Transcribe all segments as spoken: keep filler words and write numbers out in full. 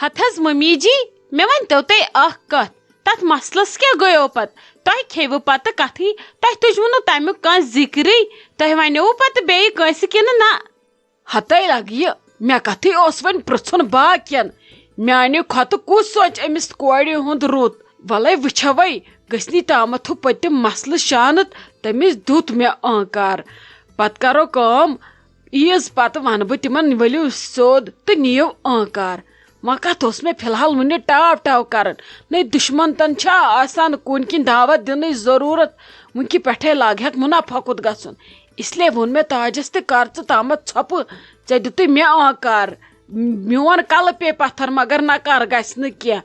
ہتہٕ حظ ممی جی، مےٚ ؤنۍ تو تُہۍ اکھ کتھ، تتھ مسلس کیٛاہ گٔیو پتہٕ؟ تۄہہِ کھیٚوٕ پتہٕ کتھٕے، تۄہہِ تُجوٕ نہٕ تمیُک کانٛہہ ذکرٕے، تۄہہِ ونیوٕ پتہٕ بیٚیہِ کٲنٛسہِ کِنہٕ نہ؟ ہتے لگہِ، مےٚ کتھٕے اوس وۄنۍ پرژھُن باقین۔ میانہِ کھۄتہٕ کُس سونچہِ أمِس کورِ ہُنٛد رُت؟ ولے وٕچھوے، گٔژھنی تامتھ ہُہ پٔتِم مسلہٕ شانت، تٔمِس دیُت مےٚ آنکار۔ پتہٕ کرو کٲم، عیٖز پتہٕ ونہٕ بہٕ تِمن، ؤلِو سیوٚد تہٕ نِیِو آنکار۔ وۄنۍ کتھ اوس مےٚ فی الحال وُنہِ ٹاو ٹاو کران؟ نے دُشمن تن چھا آسان کُنہِ کِنۍ دعوت دِنٕچ ضروٗرت؟ وُنکہِ پٮ۪ٹھے لاگہِ ہاکھ مُنافع کوٚت گژھُن۔ اس لیے ووٚن مےٚ تاجس تہِ، کر ژٕ تامتھ ژھۄپہٕ، ژےٚ دیُتُے مےٚ آنکار، میون کلہٕ پیٚیہِ پتھر، مگر نہ کر، گژھِ نہٕ کینٛہہ۔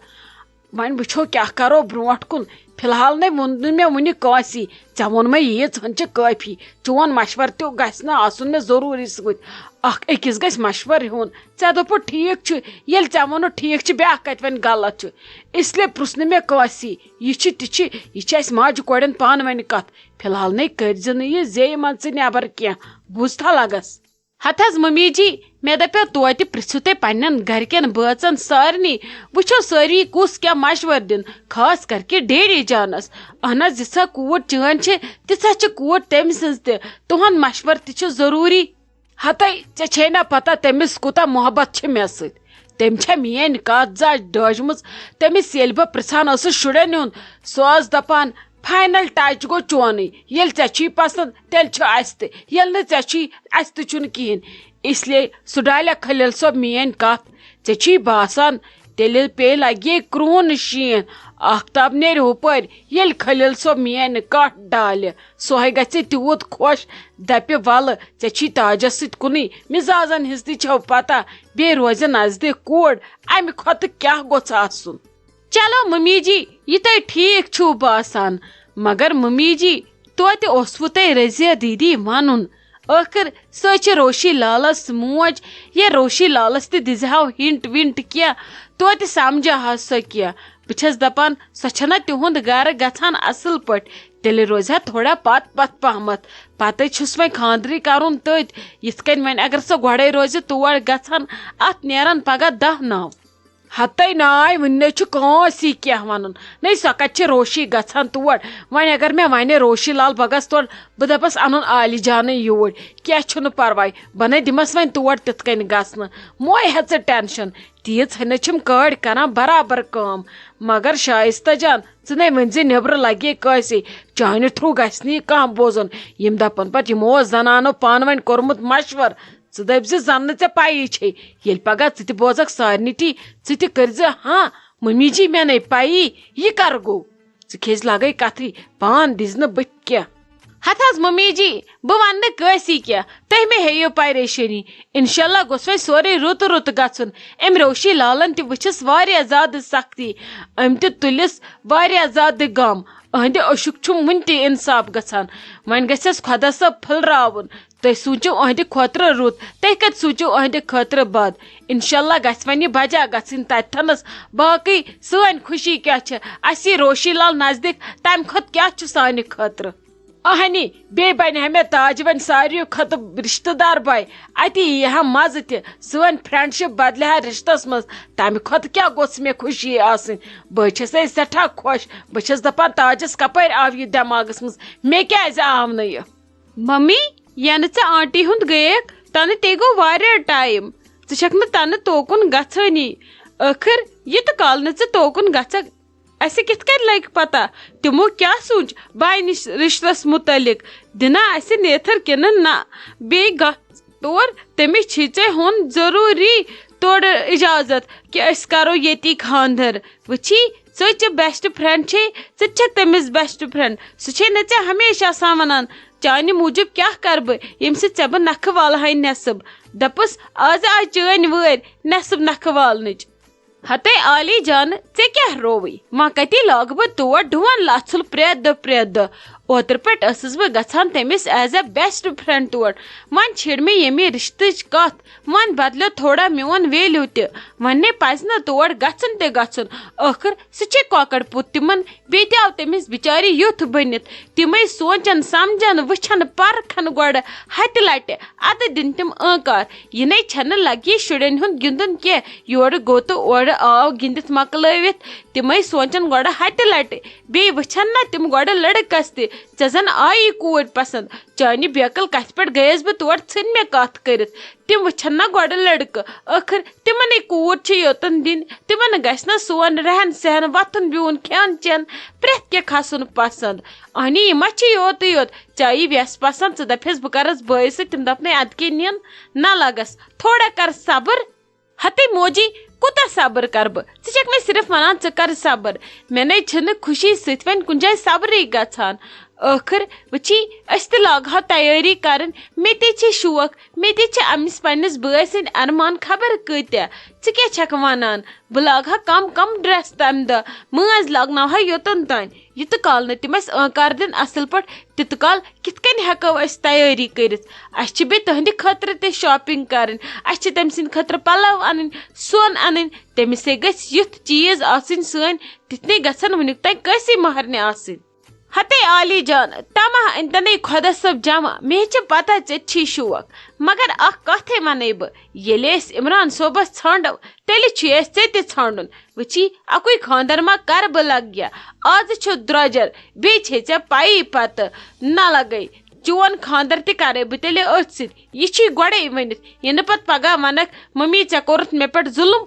وۄنۍ وٕچھو کیٛاہ کرو برونٛٹھ کُن۔ فی الحال نے ووٚن نہٕ مےٚ وُنہِ کٲنٛسی۔ ژےٚ ووٚنمَے ییٖژ ہن چھِ کٲفی۔ چون مشورٕ تہِ گژھِ نہٕ آسُن مےٚ ضروٗری سۭتۍ۔ اکھ أکِس گژھِ مشورٕ ہیوٚن۔ ژےٚ دوٚپُتھ ٹھیٖک چھُ، ییٚلہِ ژےٚ ووٚنُتھ ٹھیٖک چھُ، بیٛاکھ کتہِ وَنہِ غلط چھُ؟ اس لیے پرُژھ نہٕ مےٚ کٲنٛسی۔ یہِ چھِ تہِ چھِ، یہِ چھِ اَسہِ ماجہِ کورٮ۪ن پانہٕ ؤنۍ کتھ۔ فی الحال نے کٔرۍ زِ نہٕ یہِ زیٚیہِ منٛز ژٕ نٮ۪بر کینٛہہ۔ بوٗزتھا لگس؟ ہتہٕ حظ ممی جی، مےٚ دپیو توتہِ پرژھِو تُہۍ پننٮ۪ن گرِکٮ۪ن بٲژن سارنٕے، وٕچھو سٲری کُس کیٛاہ مشورٕ دِن، خاص کر کے ڈیڈی جانس۔ اہن حظ، یِژھا کوٗر چٲنۍ چھِ، تِژھا چھِ کوٗر تٔمۍ سٕنٛز تہِ۔ تُہُنٛد مشورٕ تہِ چھُ ضروٗری۔ ہتے، ژےٚ چھے نا پتہ تٔمِس کوٗتاہ محبت چھِ مےٚ سۭتۍ؟ تٔمۍ چھےٚ میٲنۍ کتھ زچ ڈٲجمٕژ۔ تٔمِس ییٚلہِ بہٕ پرژھان ٲسٕس شُرٮ۪ن ہُنٛد، سُہ ٲس دپان، فاینل ٹچ گوٚو چونُے، ییٚلہِ ژےٚ چھُے پسند، تیٚلہِ چھُ اسہِ تہِ، ییٚلہِ نہٕ ژےٚ چھُے، اسہِ تہِ چھُنہٕ کِہیٖنۍ۔ اس لیے سُہ ڈالیا خلیل صٲب میٲنۍ کتھ، ژےٚ چھُے باسان، تیٚلہِ پیٚیہِ لگہِ کرٛہُن شیٖن، آفتاب نیرِ ہُپٲرۍ۔ ییٚلہِ خلیل صٲب میٲنۍ کتھ ڈالہِ، سُہ ہے گژھِ تیوٗت خۄش، دپہِ، ولہٕ، ژےٚ چھُے تاجس سۭتۍ کُنُے، مزازن ہٕنٛز تہِ چھو پتہ، بیٚیہِ روزِ نزدیٖک کوٗر، امہِ کھۄتہٕ کیٛاہ گوٚژھ آسُن؟ چلو ممی جی، یہِ تۄہہِ ٹھیٖک چھُو باسان، مگر ممی جی، توتہِ اوسوٕ تۄہہِ رضیہ دیدی ونُن۔ ٲخٕر سۄ چھِ روشی لالس موج، یا روشی لالس تہِ دِزِ ہاو ہنٹ ونٹ کینٛہہ، توتہِ سمجھا ہا سۄ کینٛہہ۔ بہٕ چھَس دپان، سۄ چھَنا تِہُنٛد گرٕ گژھان اصل پٲٹھۍ، تیٚلہِ روزِ ہا تھوڑا پتھ پتھ پہمتھ۔ پتے چھُس وۄنۍ خانٛدرٕے کرُن تٔتۍ، یِتھ کٔنۍ وۄنۍ اگر سۄ گۄڈے روزِ تور گژھان، اتھ نیرن پگاہ دہ نو۔ ہتے ناے، وُنہِ نے چھُ کٲنٛسی کینٛہہ ونُن۔ نے سۄ کتہِ چھِ روشی گژھان تور؟ وۄنۍ اگر مےٚ ونہِ روشی لال بہٕ گژھٕ تور، بہٕ دپس انُن عالی جانٕے یوٗرۍ، کینٛہہ چھُنہٕ پرواے، بہٕ نے دِمس وۄنۍ تور تِتھ کٔنۍ گژھنہٕ۔ موے ہیٚژٕ ٹینشن، تیٖژ ہنے چھِم کٲڑۍ کران برابر کٲم۔ مگر شایستہ جان، ژٕ نے ؤنۍ زِ نیبرٕ لگے کٲنٛسے، چانہِ تھرو گژھِ نہٕ یہِ کانٛہہ بوزُن۔ یِم دپن پتہٕ یِمو اوس زنانو پانہٕ ؤنۍ کوٚرمُت مشور۔ ژٕ دٔپۍ زِ زن نہٕ ژےٚ پَیی چھے، ییٚلہِ پگاہ ژٕ تہِ بوزکھ سارنٕے تی، ژٕ تہِ کٔرۍ زِ، ہاں، ممی جی، مےٚ نے پَیی، یہِ کر گوٚو؟ ژٕ کھیٚزِ لگے کتھٕے، پان دِزِ نہٕ بٕتھِ کینٛہہ۔ ہتہٕ حظ ممی جی، بہٕ ونہٕ نہٕ کٲنٛسی کینٛہہ، تُہۍ مہ ہیٚیِو پریشٲنی۔ انشاءاللہ گوٚژھ وۄنۍ سورُے رُت رُت گژھُن۔ أمۍ روشی لالن تہِ وٕچھِس واریاہ زیادٕ سختی، أمۍ تہِ تُلِس واریاہ زیادٕ غم۔ أہنٛدِ عشُق چھُم وُنہِ تہِ انصاف گژھان۔ وۄنۍ گژھٮ۪س خۄدا صٲب پھٔلراوُن۔ تُہۍ سوٗنٛچِو أہنٛدِ خٲطرٕ رُت، تُہۍ کتہِ سوٗنٛچِو أہنٛدِ خٲطرٕ بد؟ انشاءاللہ گژھِ وۄنۍ یہِ بجا گژھٕنۍ تتہِ تھنس۔ باقٕے سٲنۍ خوشی کیٛاہ چھِ؟ اسہِ یی روشی لال نزدیٖک، تمہِ کھۄتہٕ کیٛاہ چھُ سانہِ خٲطرٕ؟ اہنی، بیٚیہِ بنہِ ہا مےٚ تاج وۄنۍ ساروِیو کھۄتہٕ رشتہٕ دار بے۔ اتی یی ہا مزٕ تہِ، سٲنۍ friendship بدلہِ ہا رشتس منٛز۔ تمہِ کھۄتہٕ کیٛاہ گوٚژھ مےٚ خوشی آسٕنۍ؟ بہٕ چھسے سٮ۪ٹھاہ خۄش۔ بہٕ چھس دپان، تاجس کپٲرۍ آو یہِ دٮ۪ماغس منٛز؟ مےٚ کیٛازِ آو نہٕ یہِ؟ ممی، ینہٕ ژےٚ آنٹی ہُنٛد گٔیکھ، تنہٕ تے گوٚو واریاہ ٹایم۔ ژٕ چھکھ نہٕ تنہٕ توکُن گژھٲنی۔ ٲخٕر یہِ تہٕ کالہٕ نہٕ ژٕ توکُن گژھکھ، اسہِ کِتھ کٔنۍ لگہِ پتہ تِمو کیٛاہ سوٗنچ بانہِ نِش رشتس متعلق؟ دِنا اسہِ نیتھر کِنہٕ نہ؟ بیٚیہِ گژھ تور، تٔمِس چھی ژےٚ ہُن ضروٗری تورٕ اجازت کہِ أسۍ کرو ییٚتی خانٛدر۔ وٕچھی، ژٕ چھِ best friend چھے، ژٕ تہِ چھکھ تٔمِس best friend۔ سُہ چھے نہ ژےٚ ہمیشہِ آسان ونان، چانہِ موٗجوٗب کیٛاہ کرٕ بہٕ، ییٚمہِ سۭتۍ ژےٚ بہٕ نکھٕ والہٕ ہاے نٮ۪صٕب؟ دپُس، آز آے چٲنۍ وٲرۍ نٮ۪صٕب نکھٕ والنٕچ۔ ہتے عالی جان، ژےٚ کیٛاہ رووٕے؟ وۄنۍ کتی لاگہٕ بہٕ تور ڈُوَن لژھُل پرٛٮ۪تھ دۄہ پرٛٮ۪تھ دۄہ؟ اوترٕ پٮ۪ٹھ ٲسٕس بہٕ گژھان تٔمِس as a best friend تور۔ وۄنۍ چھیٚڑ مےٚ ییٚمہِ رِشتٕچ کَتھ۔ وۄنۍ بدلیو تھوڑا میون value تہِ۔ وۄنۍ نے پَزِ نہٕ تور گژھُن تہِ گژھُن۔ ٲخٕر سُہ چھے کۄکَر پوٚت تِمَن۔ بیٚیہِ تہِ آو تٔمِس بِچارِ یُتھ بٔنِتھ۔ تِمَے سونٛچَن، سَمجھَن، وٕچھَن، پَرکھَن گۄڈٕ ہَتہِ لَٹہِ۔ اَدٕ دِن تِم ٲنٛکار۔ یہِ نے چھَنہٕ لَگی شُرٮ۪ن ہُنٛد گِنٛدُن کینٛہہ۔ یورٕ گوٚو تہٕ اورٕ آو گِنٛدِتھ مۄکلٲوِتھ۔ تِمَے سونٛچَن گۄڈٕ ہَتہِ لَٹہِ۔ بیٚیہِ وٕچھَن نہ تِم گۄڈٕ لٔڑکَس تہِ۔ ژےٚ زَن آیی کوٗر پَسنٛد۔ چانہِ بیکل کتھِ پٮ۪ٹھ گٔیَس بہٕ تور، ژھٕنۍ مےٚ کتھ کٔرِتھ۔ تِم وٕچھن نا گۄڈٕ لڑکہٕ، ٲخٕر تِمنے کوٗر چھِ یوتن دِنۍ، تِمن گژھِ نا سون رہن سہن، وۄتھُن بِہُن، کھٮ۪ن چٮ۪ن، پرٛٮ۪تھ کینٛہہ کھسُن پسند۔ اہنی، یہِ ما چھِ یوتٕے یوت، ژےٚ یی وٮ۪س پسند، ژٕ دپہس بہٕ کرس بٲیِس سۭتۍ، تِم دپنے ادٕ کیٛاہ نِن، نہ لگس، تھوڑا کر صبر۔ ہتے موجی، کوٗتاہ صبر کرٕ بہٕ؟ ژٕ چھکھ مےٚ صرف ونان ژٕ کر صبر۔ مےٚ نے چھنہٕ خوشی سۭتۍ وۄنۍ کُنہِ جایہِ صبرٕے گژھان۔ ٲخٕر وٕچھی، أسۍ تہِ لاگہو تیٲری کرٕنۍ۔ مےٚ تہِ چھِ شوق، مےٚ تہِ چھِ أمِس پننِس بٲے سٕنٛدۍ ارمان خبر کۭتیاہ۔ ژٕ کیٛاہ چھکھ ونان؟ بہٕ لاگہٕ ہا کم کم dress تمہِ دۄہ، مٲنٛز لاگناوہا یوٚتن تام۔ یوٗتاہ کال نہٕ تِم اَسہِ ٲنٛکار دِن اَصٕل پٲٹھۍ، تیوٗت کال کِتھ کٔنۍ ہٮ۪کو أسۍ تیٲری کٔرِتھ؟ اَسہِ چھِ بیٚیہِ تُہنٛدِ خٲطرٕ تہِ shopping کَرٕنۍ، اَسہِ چھِ تٔمۍ سٕنٛدِ خٲطرٕ پَلو اَنٕنۍ، سۄن اَنٕنۍ، تٔمِس ہے گژھِ یُتھ چیٖز آسٕنۍ سٲنۍ، تِتھ نَے گژھن وٕنیُک تام کٲنٛسے مہرنہِ آسٕنۍ۔ ہتے عالی جان، تمہ أنۍ تنے خۄدا صٲب جمع، مےٚ چھِ پتہ ژےٚ تہِ چھی شوق، مگر اکھ کتھ ہے ونے بہٕ، ییٚلہِ أسۍ عمران صٲبس ژھانڈو، تیٚلہِ چھُے اَسہِ ژےٚ تہِ ژھانڈُن۔ وٕچھی، اَکُے خانٛدر ما کرٕ بہٕ لگیا؟ آز چھُ درٛۄجر، بیٚیہِ چھے ژےٚ پَیی پتہٕ نہ لگے۔ چون خانٛدر تہِ کرے بہٕ تیٚلہِ أتھۍ سۭتۍ۔ یہِ چھی گۄڈے ؤنِتھ، یہِ نہٕ پتہٕ پگاہ ونکھ، "ممی، ژےٚ کوٚرُتھ مےٚ پٮ۪ٹھ ظُلُم۔"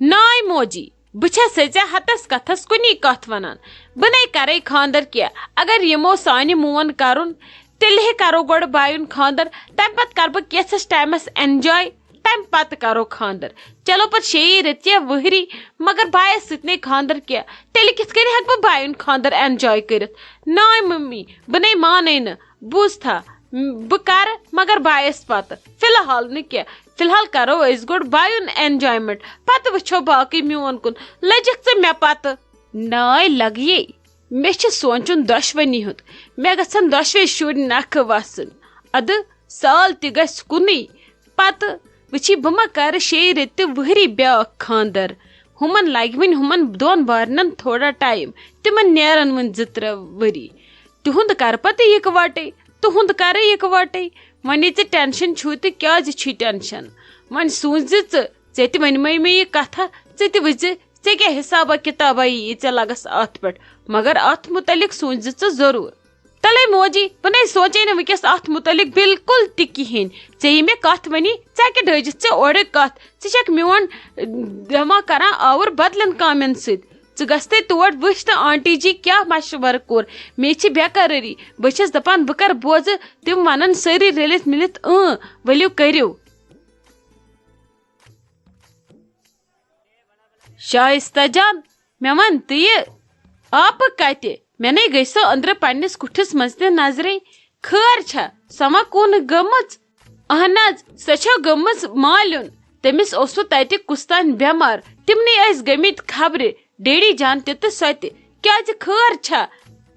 ناے موجی، بہٕ چھَس ژےٚ ہتس کتھس کُنی کتھ ونان۔ بہٕ نے کرے خانٛدر کینٛہہ۔ اگر یِمو سانہِ مون کرُن، تیٚلہِ ہے کرو گۄڈٕ بایُن خانٛدر، تمہِ پتہٕ کرٕ بہٕ کینٛژھس ٹایمس enjoy۔ تمہِ پتہٕ کرو خانٛدر۔ چلو پتہٕ شیٚیی رٮ۪تۍ یا وُہری، مگر بایس سۭتۍ نے خانٛدر کینٛہہ۔ تیٚلہِ کِتھ کٔنۍ ہٮ۪کہٕ بہٕ بایُن خانٛدر enjoy کٔرِتھ؟ ناے ممی، بہٕ نے مانے نہٕ۔ بوٗزتھا، م-، بہٕ کرٕ، مگر بایس پتہٕ۔ فی الحال نہٕ کینٛہہ۔ فی الحال کرو أسۍ گۄڈٕ بایُن enjoyment، پتہٕ وٕچھو باقٕے میون کُن۔ لٔجِکھ ژٕ مےٚ پتہٕ؟ ناے لگیے، مےٚ چھُ سونٛچُن دۄشوٕنی ہُنٛد۔ مےٚ گژھن دۄشوے شُرۍ نکھٕ وسٕنۍ۔ ادٕ سال تہِ گژھِ کُنُے۔ پتہٕ وٕچھی، بہٕ ما کرٕ شیٚیہِ رٮ۪تہِ تہِ وٕہری بیٛاکھ خانٛدر؟ ہُمن لگہِ وٕنہِ ہُمن دۄن بارنٮ۪ن تھوڑا ٹایم۔ تِمن نیرن وٕنہِ زٕ ترٛےٚ ؤری۔ تِہُنٛد کرٕ پتہٕ یِکوٹے، تُہُنٛد کرٕ یِکوٹے۔ وۄنۍ یہِ ژےٚ tension چھُے تہٕ کیٛازِ چھُے tension؟ وۄنۍ سوٗنٛچ زِ ژٕ، ژےٚ تہِ ؤنمَے مےٚ یہِ کتھا، ژٕ تہِ وٕچھ زِ ژےٚ کیٛاہ حسابا کِتابا یی ژےٚ لگس اتھ پٮ۪ٹھ، مگر اتھ مُتعلق سوٗنٛچ زِ ژٕ ضروٗر۔ تلے موجی، بہٕ نے سونٛچے نہٕ وٕنکیٚس اتھ مُتعلق بالکل تہِ کِہیٖنۍ۔ ژےٚ یہِ مےٚ کتھ ؤنی، ژےٚ کیٛاہ ڈٲجِتھ ژےٚ اورٕ کتھ؟ ژٕ چھکھ میون، اہ، دٮ۪ماغ کران آوُر بدلن کامٮ۪ن سۭتۍ۔ ژٕ گژھ تہٕ تور وٕچھ تہٕ آنٹی جی کیٛاہ مشورٕ کوٚر۔ مےٚ چھِ بے قرٲری۔ بہٕ چھَس دَپان بہٕ کَرٕ بوزٕ، تِم وَنَن سٲری رٔلِتھ مِلِتھ، "اۭں، ؤلِو کٔرِو۔" شائستہ جان، مےٚ وَن تہٕ یہِ آپہٕ کَتہِ؟ مےٚ نے گٔے سۄ أنٛدرٕ پنٛنِس کُٹھِس منٛز تہِ نظرے۔ خٲر چھا؟ سۄ ما کُن گٔمٕژ؟ اہن حظ، سۄ چھو گٔمٕژ مالیُن۔ تٔمِس اوسوٕ تتہِ کُستام بٮ۪مار۔ تِمنٕے ٲسۍ گٔمٕتۍ خبرِ، ڈیڈی جان تہِ تہٕ سۄ تہِ۔ کیازِ، خٲر چھا؟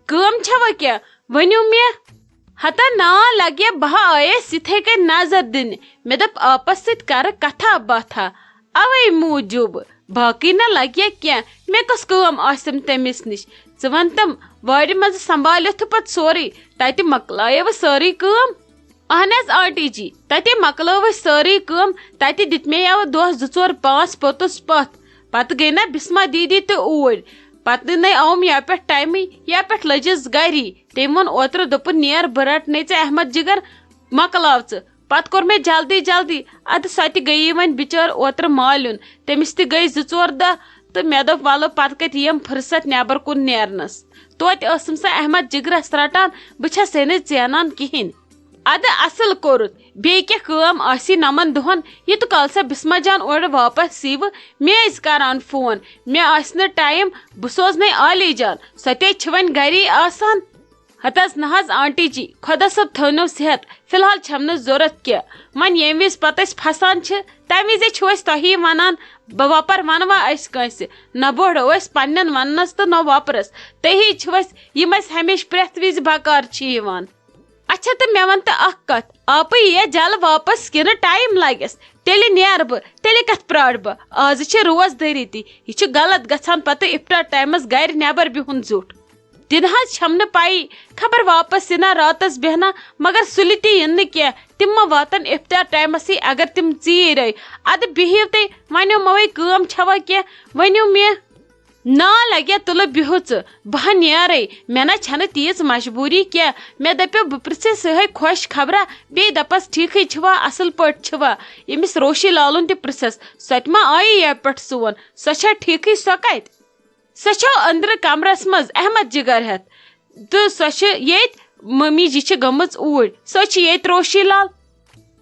کٲم چھوا کینٛہہ؟ ؤنِو مےٚ۔ ہتا نا لگیا، بہٕ ہا آیس یِتھے کٔنۍ نظر دِنہِ۔ مےٚ دوٚپ، آپس سۭتۍ کرٕ کتھا باتھا۔ اوے موٗجوٗب۔ باقٕے نہ لگیا کینٛہہ۔ مےٚ کۄس کٲم آسٮ۪م تٔمِس نِش؟ ژٕ وَن تم، وارِ منٛز سنبھالِتھ تہٕ پتہٕ سورُے۔ تتہِ مۄکلایے وۄنۍ سٲرٕے کٲم۔ اہن حظ آنٹی جی، تتے مۄکلٲو أسۍ سٲرٕے کٲم۔ تتہِ دِتۍ مےٚ یَوٕ دۄہ زٕ ژور پانٛژھ پوٚتُس پتھ۔ پتہٕ گٔے نا بسمہ دیدی تہِ اوٗرۍ۔ پتہٕ نے آوُم یا پٮ۪ٹھ ٹایمٕے، یا پٮ۪ٹھ لٔجِس گری۔ تٔمۍ ووٚن اوترٕ، دوٚپُن، "نیر، بہٕ رٹہٕ نے ژےٚ احمد جگر، مۄکلاو ژٕ۔" پتہٕ کوٚر مےٚ جلدی جلدی۔ ادٕ سۄ تہِ گٔیی وۄنۍ بچٲر اوترٕ مالیُن۔ تٔمِس تہِ گٔے زٕ ژور دۄہ۔ تہٕ مےٚ دوٚپ، "ولہٕ، پتہٕ کتہِ یِم فرصت نٮ۪بر کُن نیرنس؟" توتہِ ٲسٕم سۄ احمد جگرس رٹان، بہٕ چھسے نہٕ ژینان کِہینۍ۔ ادٕ اصل کوٚرُتھ، بیٚیہِ کیٛاہ کٲم آسی نمن دۄہن؟ یوٗت کال سۄ بسمہ جان اورٕ واپس ییٖوٕ، مےٚ ٲسۍ کران فون، مےٚ آسہِ نہٕ ٹایم، بہٕ سوزنے عالی جان، سۄ تے چھِ وۄنۍ گری آسان۔ ہتس نہ حظ آنٹی جی، خۄدا صٲب تھٲونو صحت، فی الحال چھم نہٕ ضوٚرتھ کینٛہہ۔ وۄنۍ ییٚمہِ وِزِ پتہٕ أسۍ پھسان چھِ، تمہِ وِزے چھِو أسۍ تۄہی ونان، بہٕ وۄپر ونوا أسۍ کٲنٛسہِ؟ نہ بوڑو أسۍ پننٮ۪ن وننس تہٕ نہ وۄپرس۔ تُہی چھِو أسۍ، یِم أسۍ ہمیشہِ پرٛٮ۪تھ وِزِ بکار چھِ یِوان۔ اچھا، تہٕ مےٚ ون تہٕ اکھ کتھ، آپہٕ یِیا جلہٕ واپس کِنہٕ ٹایم لگٮ۪س؟ تیٚلہِ نیرٕ بہٕ، تیٚلہِ کتھ پرٛارٕ بہٕ؟ آزٕ چھِ روزدٲری تہِ، یہِ چھُ غلط گژھان پتہٕ افطار ٹایمس گرِ نٮ۪بر بِہُن زیُٹھ۔ تہِ نہ حظ چھم نہٕ پَیی، خبر واپس یِنا راتس بیہنا، مگر سُلہِ تہِ یِن نہٕ کینٛہہ۔ تِم ما واتن افطار ٹایمسٕے، اگر تِم ژیٖرۍ آے؟ ادٕ بِہِو تُہۍ، وۄنۍ یِموے کٲم چھوا کینٛہہ؟ ؤنِو مےٚ۔ نا لگیا تُلہٕ، بِہِو ژٕ، بہٕ ہا نیرے، مےٚ نہ چھنہٕ تیٖژ مجبوٗری کینٛہہ۔ مےٚ دپیو بہٕ پرژھے سُہ ہے خۄش خبرا، بیٚیہِ دپس ٹھیٖکھٕے چھِوا، اصل پٲٹھۍ چھِوا؟ ییٚمِس روشی لالُن تہِ پرژھس، سۄ تہِ ما آیی یپہِ پٮ۪ٹھ سون؟ سۄ چھا ٹھیٖکھٕے؟ سۄ کتہِ؟ سۄ چھو أنٛدرٕ کمرس منٛز احمد جگر ہٮ۪تھ، تہٕ سۄ چھِ ییٚتۍ، مٔمی جی چھِ گٔمٕژ اوٗرۍ، سۄ چھِ ییٚتہِ روشی لال۔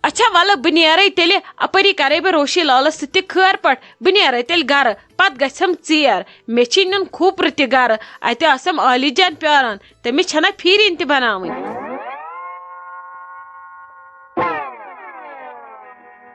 اچھا ولہٕ، بہٕ نیرے تیٚلہِ اپٲری، کرے بہٕ روشی لالس سۭتۍ تہِ خٲر پٲٹھۍ، بہٕ نیرے تیٚلہِ گرٕ، پتہٕ گژھٮ۪م ژیر، مےٚ چھِ نیُن کھوٗپرٕ تہِ گرٕ، اتہِ آسٮ۪م عالی جان پیاران، تٔمِس چھنہ پھیٖرِنۍ تہِ بناوٕنۍ۔